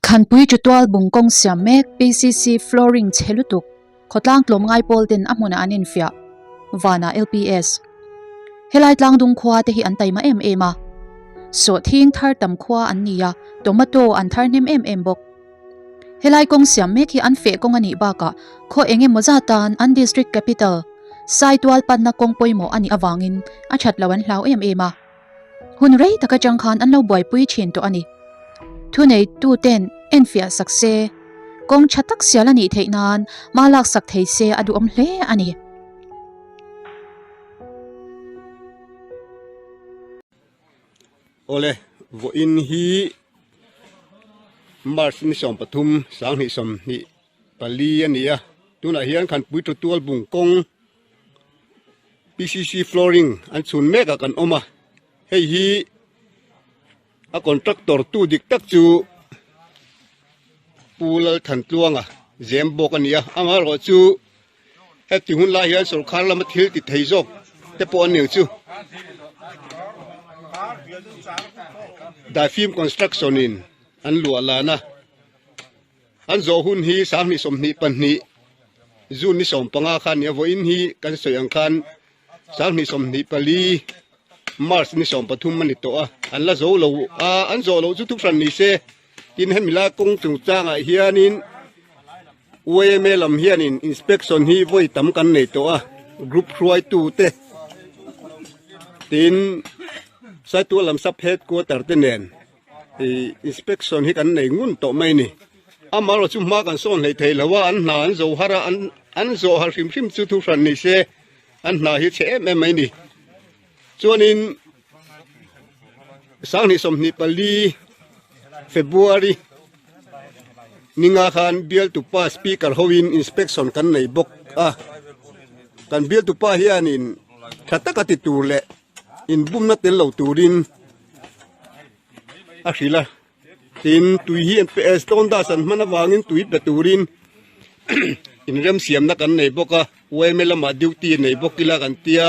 Khanpui Tutual bung kawng siam mek PCC flooring chhe lutuk khawtlang tlawmngai pawl ten a hmunah an infiah vanah LPS. Helai tlangdung khua te hi an taima em em a. Sawhthing thar tam khua an ni a, tomato an thar hnem em em bawk. Helai kawng siam mek hi an feh kawng a nih bakah khaw eng emaw zat tan an district capital Saitual panna kawng pawimawh a nih avangin a that lo an hlau em em a. Hun rei tak atang khan an lo buaipui thin tawh a ni. Thuneituten enfiah sak se, kawng tha tak sial a nih theih nan hma lak sak thei se a duhawm hle a ni. Awle, vawiin hi March ni 13, 2024 a ni a, tunah hian Khanpui Tutual Bung kawng PCC flooring an chhun mek ah kan awm a, hei hi a contractor tu dik tak chu Pu Lalthantluanga zem bawk a ni a, amaherawh chu heti hun lai hian sorkar lama thil ti thei zawk te pawh an ni ang chu. Daifim construction in an luah lan a. An zawh hun hi 2022 June ni 15 khan nia vawiin hi kan sawi ang khan 2024 March ni 13 a ni tawh a, an la zo lo a, an zawh loh chu thuhran ni se tin hemi lai kawng chungchangah hianin YMA lam hianin inspection hi vawi tam kan nei tawh a, group hruaitu te tin Saitual lam sub headquarter te nen. Ih inspection hi kan nei ngun tawh mai ni amaherawh chu hma kan sawn hlei thei lo a an hna an zo har a an an zawh har hrim hrim chu thu hran ni se an hna hi chhe em em mai ni chuanin 2024 February ninga khan bialtupa speaker hoin inspection kan nei bawk a kan bialtupa hianin tha taka ti tur leh inbumna tel lo turin a hrilh a tin tui hi an pe stone dust an hman avangin tui pe turin inremsiamna kan nei bawk a yma lamah duty nei bawk ila kan tia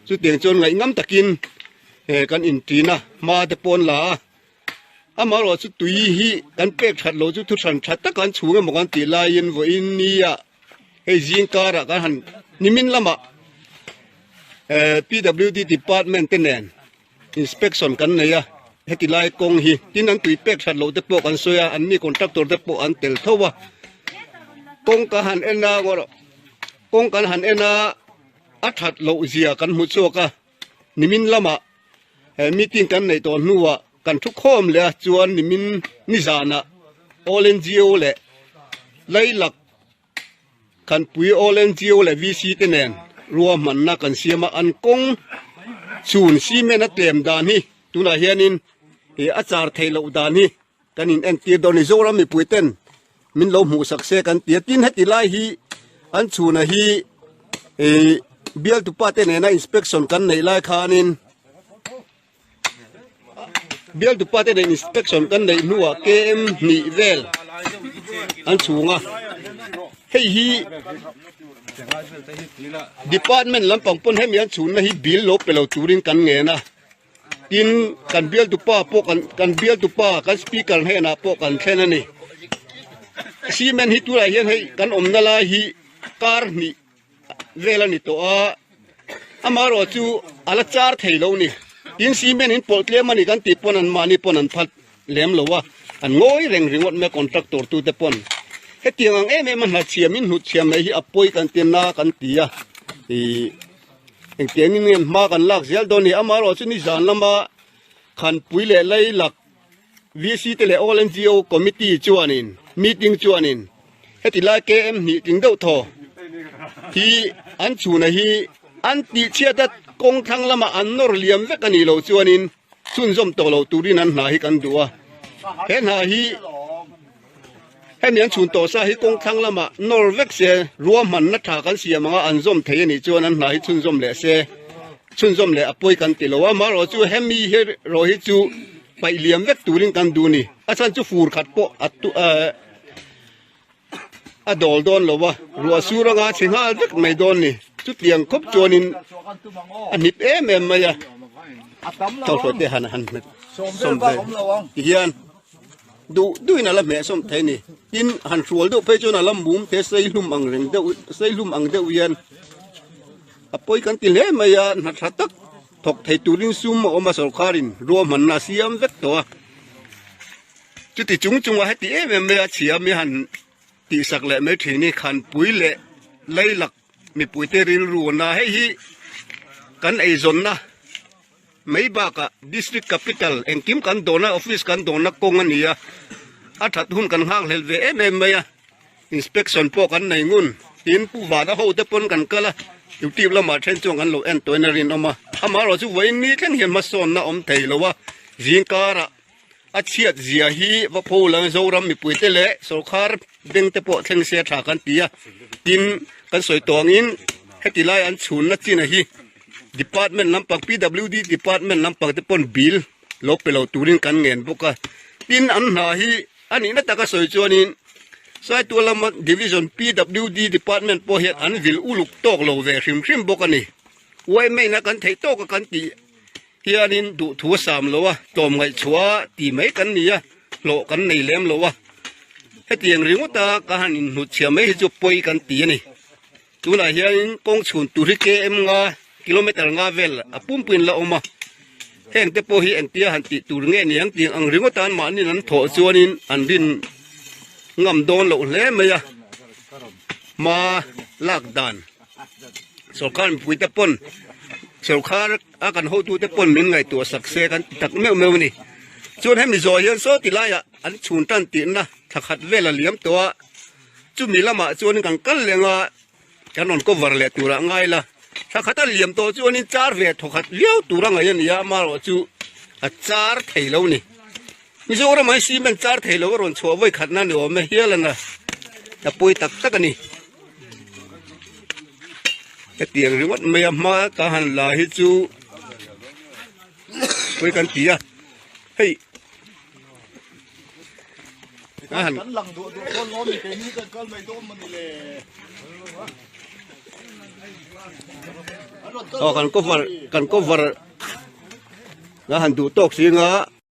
chutiang chuan ngaihngam takin eh kan inṭin a hma te pawh an la a amaherawh chu tui hi kan pek that loh chu thu hran tha tak an chhung emaw kan tih laiin vawiin nia hei zing karah kan han nimin lamah eh PWD department te nen inspection kan nei a heti lai kawng hi tin an tui pek that loh te pawh kan sawi a an mi contractor te pawh an tel tho a kawng ka han en a kawng kan han en a a that loh zia kan hmu chhuak a nimin lamah he meeting kan neih tawh hnuah kan thu khawm leh a chuan nimin nizanah All NGO leh Lailak Khanpui All NGO leh VC te nen ruahmanna kan siam a, an kawng chhun cement a tlem dan hi tunah hianin ih a char theih loh dan hi kan in entir dawn a ni. Zoram mipui ten min lo hmuh sak se kan ti a, tin heti lai hi an chhuna hi ih bialtupa te nena inspection kan neih lai khanin Bialtupa te nen inspection kan neih hnuah KM hnih vel an chhung a, hei hi department lampang pawn hemi an chhunna hi bill lo pe lo turin kan ngen a, tin kan bialtupa pawh kan kan bialtupa kan speaker hnenah pawh kan thlen a ni. Cement hi tunah hian hei kan awmna lai hi kar hnih vel a ni tawh a amaherawh chu a la char thei lo ni tin cement in pawlh tlem a ni kan tih pawn an mahni pawn an phat lem lo a an ngawi reng ringawt mai a contractor tu te pawn hetiang ang em em a hna chhiam in hnut chhiam mai hi a pawi kan ti na kan ti a ih engtiang in nge hma kan lak zel dawn ni amaherawh chu nizan lama khanpui leh leilak VC te leh All NGO Committee chuanin meeting chuanin heti lai KM hnih tling deuh thaw hi an chhuna hi an tih chhiat a kawng thlang lamah an nawr liam vek a nih loh chuanin chhunzawm tawh loh turin an hna hi kan duh a he hna hi hemi an chhun tawh sa hi kawng thlang lamah nawr vek se ruahmanna tha kan siam anga an zawm thei a nih chuan an hna hi chhunzawm leh se chhunzawm leh a pawi kan ti lo a amaherawh chu hemi hi erawh hi chu paih liam vek turin kan duh a ni a chhan chu fur khat pawh a a dawl dawn lo a ruah sur anga chhe nghal vek mai dawn ni chutiang khawp chuanin a hnip em em mai a thawhhruai te han han hmet sawm ve ti hian. Duh duhin a la hmehsawm thei a ni. Tin, han hrual deuh phei chuan a la mum te sei hlum ang reng deuh sei hlum ang deuh hian a pawi kan ti hle mai a, hna tha tak thawk thei turin sum a awm a sawrkharin ruahmanna a siam vek tawh a. Chuti chung chunga heti em em mai a chhia mi han tihsak leh mai thin hi khanpui leh leilak mipuite rilru a na. Hei hi kan eizawnna mai bakah district capital engkim kan dawrna office kan dawrna kawng a ni a, a that hun kan nghakhlel ve em em mai a, inspection pawh kan nei ngun tin Pu Vana ho te pawn kan kal a, youtube lamah then chuan kan lo en tawhin a rinawm a, amaherawhchu chu vawiin ni thleng hian hmasawnna awm thei lo a, zingkarah. A chhiat zia hi va pho lang Zoram mipuite leh sorkar beng te pawh thleng se tha kan ti a, tin kan sawi tawh angin heti lai an chhunna chin a hi department lampang PWD department lampang te pawn bill lo pe lo turin kan ngen bawk a, tin an hna hi a nihna taka sawi chuanin Saitual lama division PWD department pawh hian an vil uluk tawk lo ve hrim hrim bawk a ni, yma in a kan theih tawk a kan tih. Hianin duhthu a sam lo a, tlawmngaih chhuah ti mai kan ni a, hlawh kan nei lem lo a. Hetiang ringawta ka han inhnutchhiah mai hi chu pawi kan ti a ni. Tunah hianin kawng chhun tur hi km nga, kilometer nga vel a pumpuiin la awm a. Heng te pawh hi engtia han tih tur nge ni ang tih ang ringawta an mahniin an thawh chuanin an rin ngam dawn loh hle mai a. Hma lak dan sorkar mipuite pawn sorkar a kan hotute pawn min ngaihtuah sak se kan ti tak meuh meuh a ni. Chuan hemi zawh hian saw ti laiah an chhun tan tihna thla khat vel a liam tawh a, chumi lamah chuanin kan kal leng a, kan rawn cover leh turah ngai la. Thla khat a liam tawh chuanin char ve thaw khat viau tur a ngaih a ni a, amaherawh chu a char thei lo a ni. Mizoram ah hian cement char thei lo a rawn chhuah vawi khatna ni awm e hial a na a pawi tak tak a ni. Hetiang ringawt mai a hma ka han la hi chu pawi kan ti a hei a han aw kan cover kan cover a han duh tawk si anga.